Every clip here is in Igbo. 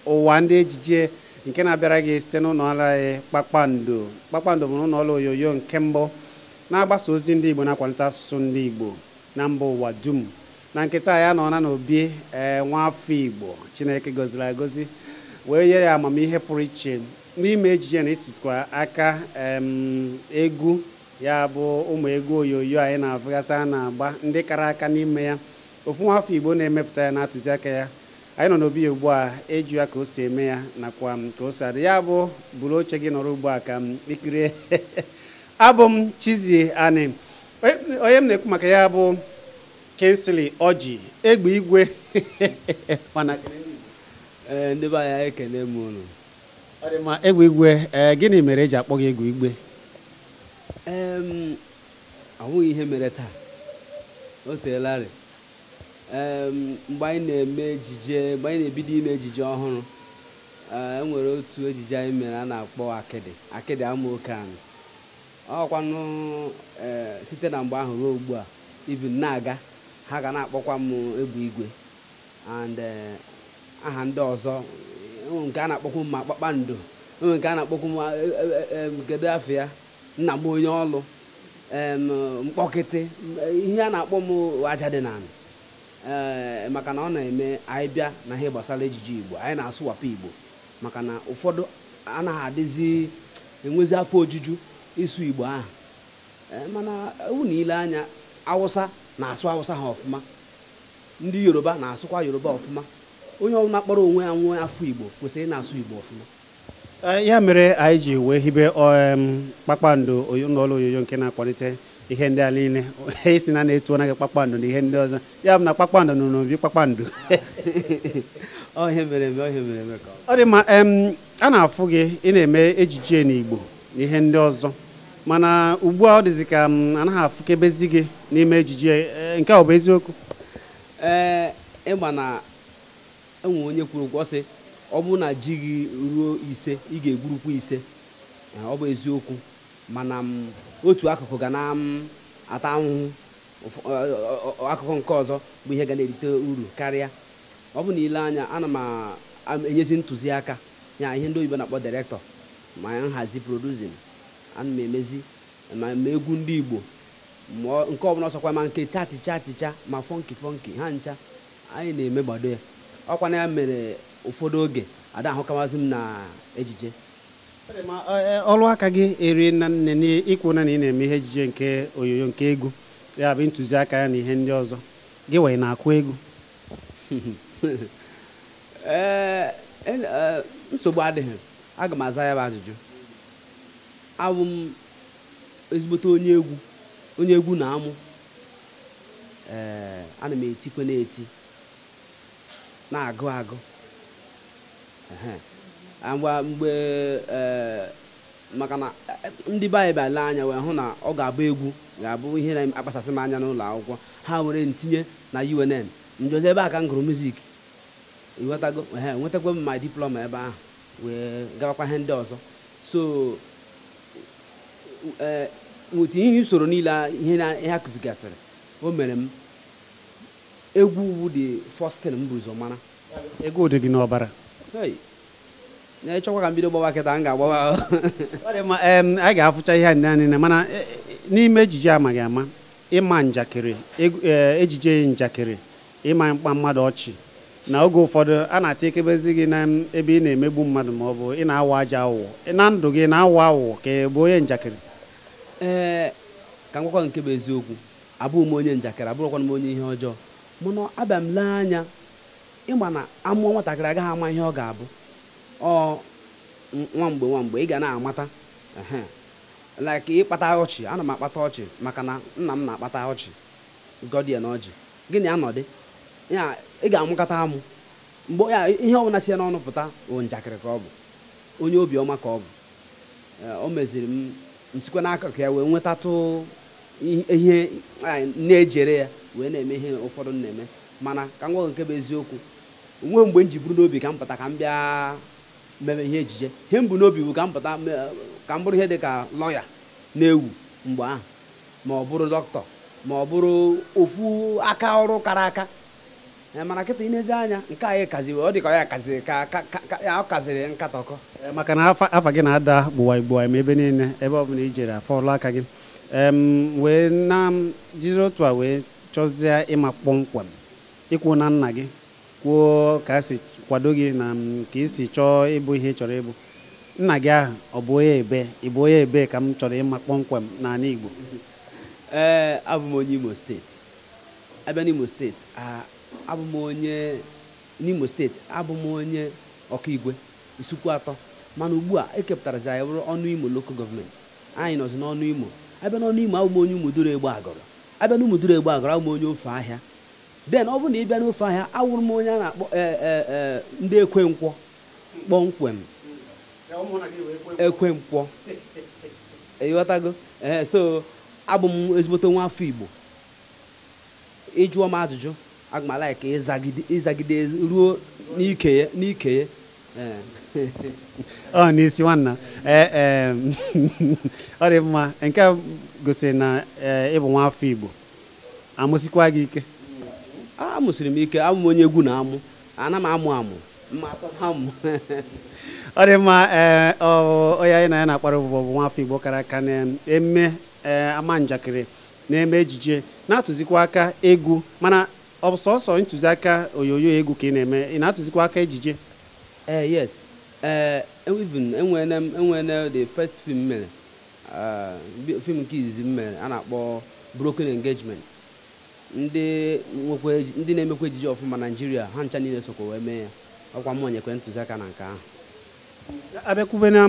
Ụwa Ndị Ejije nke na-abịara gị site n'ụlọ ọrụ anyị Kpakpando. Kpakpando bụ ụlọ ọrụ onyonyo nke mbụ na-agbasa ozi ndị Igbo, na-akwalite asụsụ ndị Igbo na mba ụwa dum. Na nkịta ya nọ na n'obi ee nwafọ Igbo Chineke gọziri agọzi wee nye ya amamihe pụrụ iche n'ime ejije na ịtụzikwa aka egwu ya bụ ụmụ egwu onyonyo anyị na-afụgasị a na-agba ndị kara aka n'ime ya. Ofu nwafọ Igbo na-emepụta ya na-atụzi aka ya. Anyị nọ n'obi ya ugbu a eju ya ka o si eme ya nakwa m ka o si adị ya bụ buru oche gị nọrọ ugbu a ka m ikirie. Abụ m Chizzy Ani. Onye m na-ekwu maka ya bụ Kingsley Orji Egbe Igwe. Mana Ee, ndị be anyị, ekene m unu. Ọ dị mma, Egbe Igwe. Ee, gịnị mere eji akpọ gị Egbe Igwe? Ọ bụghị ihe mere taa, o teelarị. Mgbe anyị na-eme ejije, mgbe anyị na-ebido ime ejije ọhụrụ, e nwere otu ejije anyị mere a na-akpọ Akịdị Akịdị Amaoke anyị. Ọkwanụ ee, site na mgbe ahụ ruo ugbu a, even na-aga, ha ga na-akpọkwa m Egbe Igwe and aha ndị ọzọ. Enwere nke a na-akpọkwa m ma Kpakpando, enwere nke a na-akpọkwa m kedu afọ ya, nna m onye ọlụ mkpọkịtị. Ihe a na-akpọ m aja dị n'ala, ee, maka na ọ na-eme anyị bịa na ihe gbasara ejije Igbo, anyị na-asụwapụ Igbo, maka na ụfọdụ anaghị adịzi enwezi afọ ojuju ịsụ Igbo ahụ. Ee, mana ewu na ile anya, Awụsa na-asụ Awụsa ha ọfụma, ndị Yoruba na-asụkwa Yoruba ọfụma. Onye ọbụla kpọrọ onwe ya nwe afọ Igbo kwesịrị ị na-asụ Igbo ọfụma. Ya mere anyị ji wee hibe Kpakpando, ụlọ ọrụ onyonyo nke na-akwalite ihe ndị a niile isi na na-etu anaghị kpakpando na ihe ndị ọzọ. Ya bụ na kpakpando nọ n'obi kpakpando. Ọ ihe mere eme, ọ ihe mere eme ka ọ Ọ dị mma. A na-afụ gị ị na-eme ejije n'Igbo na ihe ndị ọzọ, mana ugbu a ọ dịzị ka m anaghị afụkebezi gị n'ime ejije. Nke a ọ bụ eziokwu? Ee, ịgba na enwe onye kwuru okwu, ọ sị ọ bụrụ na ji gị ruo 5, ị ga-egburukwa 5. Ee, ọ bụ eziokwu, mana m otu akụkụ ga na m ata ahụhụ, akụkụ nke ọzọ bụ ihe ga na-erite uru karịa. Ọ bụ na ile anya, ana m enyezi ntụziaka ya, ihe ndị oyibo na-akpọ director, ma nhazi, producing, ana m emezi ma egwu ndị Igbo ma nke ọbụla ọsọkwa, ma nke chaticha ticha, ma funky funky, ha ncha anyị na-eme gbado ya. Ọkwa na ya mere ụfọdụ oge ada ahụkawazi m na ejije. Ọ dị mma, ọrụ aka gị erie na nne n'ikwu na ị na-eme ihe ejije nke onyonyo nke egwu ya bụ ntụziaka ya na ihe ndị ọzọ gị wee na-akụ egwu. Ee, nsogbu adịghị, aga m aza ya bụ ajụjụ. Abụ m ezigbote onye egwu, onye egwu na-amụ. Ee, ana m etikwe na-eti, na-agụ agụ. Ehe. Ngwa mgbe ee, maka na ndị be anyị bịa lee anya wee hụ na ọ ga-abụ egwu ga-abụ ihe na-akpasasị m anya n'ụlọ akwụkwọ, ha were ntinye na UNN njozi ebe a ka m gụrụ music, ịghọtago? Ehe, nwetakwa m my diploma ebe ahụ wee gawakwa ihe ndị ọzọ. So ee, nweta ihe usoro niile ihe na ihe a kụzigasịrị, o mere m egwu wu the first thing m bụ ụzọ mara. Egwu dị gị n'ọbara. Hey, na ịchọkwa ka m bido gbawa kịta, m ga-agbawa. Ọ dị mma. Anyị ga-afụcha ihe a niile, mana n'ime ejije amaghị ama ịma njakịrị ejije njakịrị, ịma mkpa mmadụ ọchị, na oge ụfọdụ a na-ata ekebezi gị na ebe ị na-emegbu mmadụ ma ọ bụ ị na-awa aja aghụghọ na ndụ gị, na-awụ aghụghọ ka ị bụ onye njakịrị. Ee, ka m gwakwa nke bụ eziokwu, abụghị m onye njakịrị, abụrụkwana m onye ihe ọjọọ. Mana abịa m lee anya, ịma na amụọ nwatakịrị agaghị ama ihe ọ ga-abụ. Ọ nwa mgbe nwa mgbe ị ga na-amata. Ehe, like ịkpata ọchị, ana m akpata ọchị maka na nna m na-akpata ọchị. Gọdịa na ọjị gịnị anọdị ya, ị ga-amụkata amụ mgbe ya ihe ọbụla si ya n'ọnụ pụta bụ njakịrị ka ọ bụ, onye obiọma ka ọ bụ. Ee, o meziri m nsikwa n'akụkụ ya wee nwetatụ ihe na-ejere ya wee na-eme ihe ụfọdụ m na-eme. Mana ka m gwa gị nke bụ eziokwu, onwe mgbe m ji buru n'obi ka m pụta ka m bịa mebe ihe ejije. Ihe m bụ n'obi bụ ka m pụta ka m bụrụ ihe dị ka lọya na-ewu mgbe ahụ, ma ọ bụrụ dọkịta, ma ọ bụrụ ofu aka ọrụ kara aka. Mana kịta inezi anya nke anyị kaziri, ọ dị ka ya kaziri ka ya ọ kaziri nkatọkọ. Maka na afa gị na-ada gbuwa gbuwa ma ebe niile, ebe ọ bụla i jere afọlụ aka gị. Wee na jiri otu a wee chọzie ịma kpọmkwem ikwu na nna gị kwuo ka a si kwado gị na ka ị si chọọ ịbụ ihe ị chọrọ ịbụ. Nna gị ahụ ọ bụ onye ebe? Ị bụ onye ebe ka m chọrọ ịma kpọmkwem n'ala Igbo? Ee, abụ m onye Imo steeti. Abịa n'Imo steeti, abụ m onye n'Imo steeti, abụ m onye Ọkaigwe Isukwu atọ. Mana ugbu a ekepụtarazi anyị bụrụ ọnụ Imo local gọọmenti. Anyị nọzi n'ọnụ Imo. Abịa n'ọnụ Imo, abụ m onye Umuduru Egbe Agọrọ. Abịa n'Umuduru Egbe Agọrọ, abụ m onye ofe ahịa. Then ọ bụrụ na ị bịa n'ofe ahịa, awụrụ m onye a na-akpọ ndị Ekwenkwọ kpọmkwem. Ekwenkwọ, ịghọtago? Ee, so abụ m ezigbote nwa afọ Igbo. Ịjụọ m ajụjụ, aga m ala ka ịzagide ruo n'ike ya, n'ike ya. Ọ n'isi nwanna. Ee, ọ dị mma. Nke a gosiri na ị bụ nwa afọ Igbo. Amụsikwa gị ike? Amụsiri m ike. Abụ m onye egwu na-amụ. Ana m amụ amụ mma atọ amụ. Ọ dị mma. Ee, onye anyị na ya na-akpara ụbụbọ bụ nwa afọ Igbo kara aka na-eme ama njakịrị, na-eme ejije, na-atụzikwa aka egwu. Mana ọ bụ sọsọ ntụziaka onyonyo egwu ka ị na-eme, ị na-atụzikwa aka ejije? Ee, yes. Ee, even enwene the first film mere, film nke izizi m mere a na-akpọ Broken Engagement. Ndị na-emekwa ejije ọfụma Naijiria ha ncha niile sokwa wee mee ya. Ọkwa m nyekwe ntụziaka na nke ahụ. Abịakwube na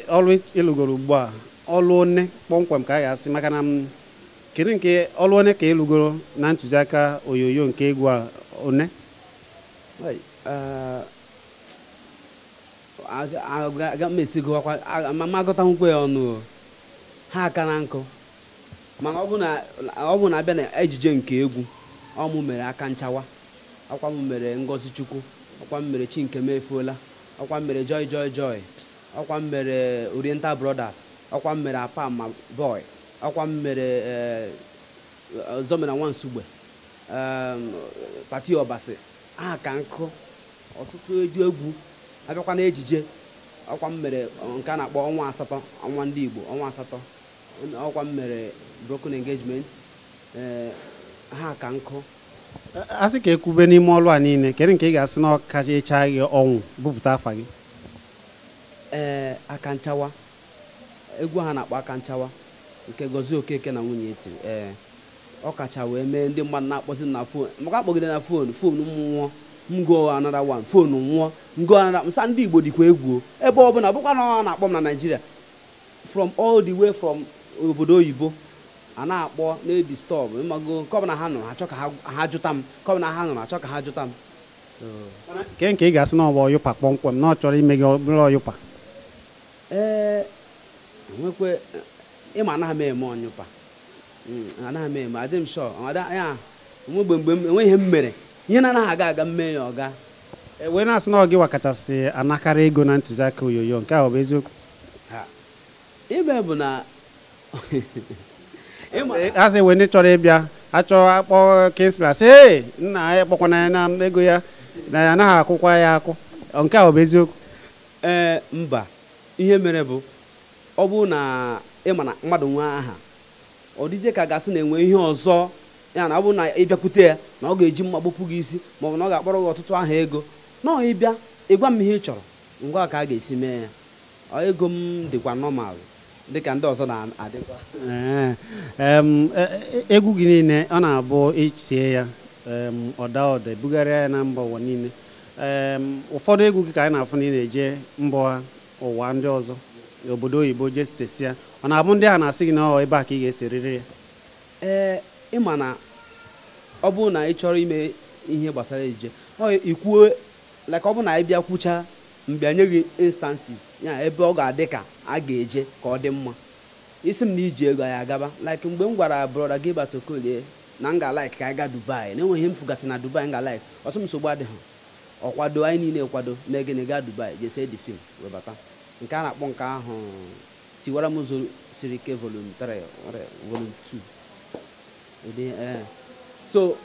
ọrụ ịlụgoro ugbu a, ọlụ one kpọmkwem ka a ga-asị, maka na kedu nke ọlụ one ka ịlụgoro na ntụziaka onyonyo nke egwu a one? Aga m esi gụwakwa ma agụtanwukwe ya ọnụ ha aka na nkụ. Mana ọ bụ na abịa na ejije nke egwu, ọ mụ mere aka nchawa, ọkwa m mere Ngozi Chukwu, ọkwa m mere Chinkem Efuola, ọkwa m mere Joy Joy Joy, ọkwa m mere Oriental Brothers, ọkwa m mere Apama Boy, ọkwa m mere Zomena Nwansugbe, Pati Obasi. Aha ka nkụ ọtụtụ egwu. Abịakwa na ejije, ọkwa m mere nke a na-akpọ ọnwa asatọ, ọnwa ndị Igbo, ọnwa asatọ, ọkwa m mere Broken Engagement. Ha ka nkụ. A sị ka ekwube n'ime ọlụ a niile, kedu nke ị ga-asị na ọ kacha ịcha gị ọnwụ bupụta afa gị? Ee, aka nchawa, egwu ha na-akpọ aka nchawa nke Gozie Okeke na nwunye tiri. Ee, ọ kacha wee mee ndị mmadụ na-akpọzi na fon, maka akpọgide na fon m nwụọ, m go another one, fon nwụọ, m go another. Nsa ndị Igbo dịkwa egwu ebe ọ bụla, bụkwa na ọ na-akpọ m na Naịjirịa, from all the way from obodo oyibo a na-akpọ na-edistọb ịmago nke ọbụla ha nụrụ achọ ka ha jụta m, nke ọbụla ha nụrụ achọ ka ha jụta m. Nke nke ị ga-asị na ọ bụ ọyụpa kpọmkwem, na ọ chọrọ ime gị bụrụ ọyụpa? Ee, nwekwe ịma anaghị m eme ọnyụpa, anaghị m eme, adị m sure ya enwegbe mgbe enwe ihe m mere ihe na-anaghị aga aga mme ya ọga. Wee na-asị na ọ gị kachasị anakara ego na ntụziaka onyonyo nke a, ọ bụ eziokwu? Ime bụ na a sị wee ndị chọrọ ịbịa achọ akpọ Kingsley asị ee nna ya kpọkwana ya na ego ya na ya anaghị akwụkwa ya akwụ, nke a ọ bụ eziokwu? Ee, mba. Ihe mere bụ ọ bụrụ na ịma na mmadụ nwee aha, ọ dịzie ka gasị na-enwe ihe ọzọ ya na ọ bụrụ na ịbịakwute ya na ọ ga-eji mma gbupụ gị isi, maọbụ na ọ ga-akpọrọ gị ọtụtụ aha ego. Na ọ ịbịa ịgwa m ihe ị chọrọ, ngwa ka a ga-esi mee ya. Ego m dịkwa nọmal dịka ndị ọzọ na-adịkwa. Egwu gị niile ọ na-abụ itie ya ọda ọda ebugharịa ya na mba ụwa niile. Ụfọdụ egwu gị ka anyị na-afụ na ị na-eje mba ụwa ndị ọzọ, obodo oyibo jee sesia, ọ na-abụ ndị a na-asị gị na ọ ebe a ka ị ga-eserịrị ya? Ee, ịma na ọ bụrụ na ị chọrọ ime ihe gbasara ejije, ọ ikwuo like ọ bụrụ na ị bịa kwucha mbịa nye gị instances ya ebe ọ ga-adị ka a ga-eje ka ọ dị mma. Isi m na iji ego anyị agaba, like mgbe m gwara brother Gilbert Okolie na m ga-like ka anyị gaa Dubai, na enweghị ihe m fụgasị na Dubai m ga-like, ọsọ m nsogbu adịghị, ọ kwado anyị niile kwado mee gịnị gaa Dubai jee the film wee bata. Nke a na-akpọ nke ahụ Tiwara m ụzọ siri ike volume 3 volume 2. So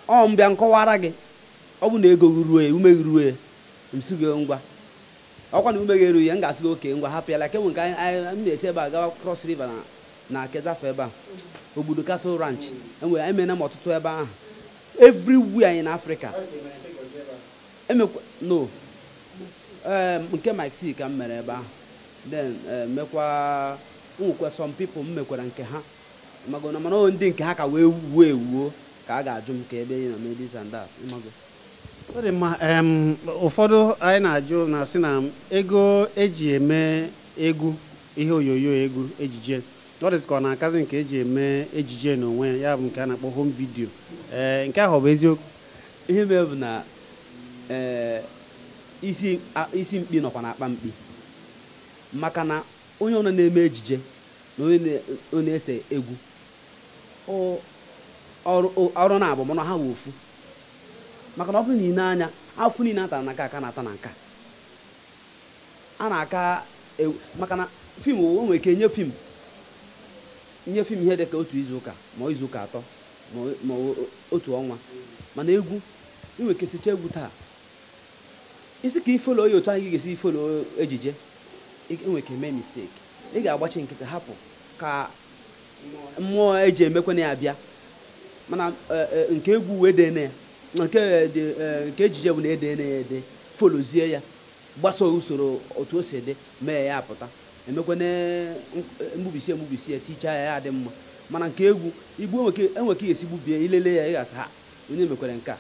ọ mbịa nkọwara gị Ọ bụ na ego gị ruo ya, ume gị ruo ya, m sị gị ngwa. Ọkwa na ume gị erughị ya, m ga-asị gị oke ngwa, hapụ ya. Like enwe nke anyị m na-esi ebe a gawa Cross River na Kedafe ebe a, Obudu Cattle Ranch, enwere emena m ọtụtụ ebe ahụ everywhere in Africa. Emekwa no nke Mike C ka m mere ebe ahụ. Then mekwa nwekwa some people m mekwara nke ha mago na, mana ọ ndị nke ha ka wee wuo ewuo ka a ga-ajụ m ka ebe ị nọ mee this and that, ịmago. Ọ dị mma. Ụfọdụ anyị na-ajụ na-asị na ego eji eme egwu, ihe onyonyo egwu ejije, ọ dịzị ka ọ na-akazi nke eji eme ejije n'onwe ya, bụ nke a na-akpọ home video. Ee, nke ahụ ọ bụ eziokwu? Ihe mere bụ na isi mkpi nọkwa na-akpa mkpi, maka na onye ọbụla na-eme ejije na onye onye na-ese egwu, ọrụ na-abụ mana ha wụ ofu, maka na ọ bụrụ na ị na-anya afụ niile atara na nke a ka na-ata na nka a na-aka maka na film o nwere ike nye film, nye film ihe dị ka otu izu ụka ma izu ụka 3 ma otu ọnwa. Mana egwu, ị nwere ike sicha egwu taa, isi ka ifolo ya otu anyị ga-esi ifolo ejije, ị nwere ike mee mistake. Ị ga-agbachi nkịtị, hapụ ka mmụọ eji emekwana ya bịa. Mana nke egwu wee dene ya, nke nke ejije bụ na edene ya ede, folozie ya, gbasoo usoro otu o si dị mee ya, apụta emekwana mgbubisi egbubisi ya, tichaa ya, ya dị mma. Mana nke egwu igbu enwe ka ị ga-esi gbubie, ilele ya, ị ga-asị ha onye mekwere nke a.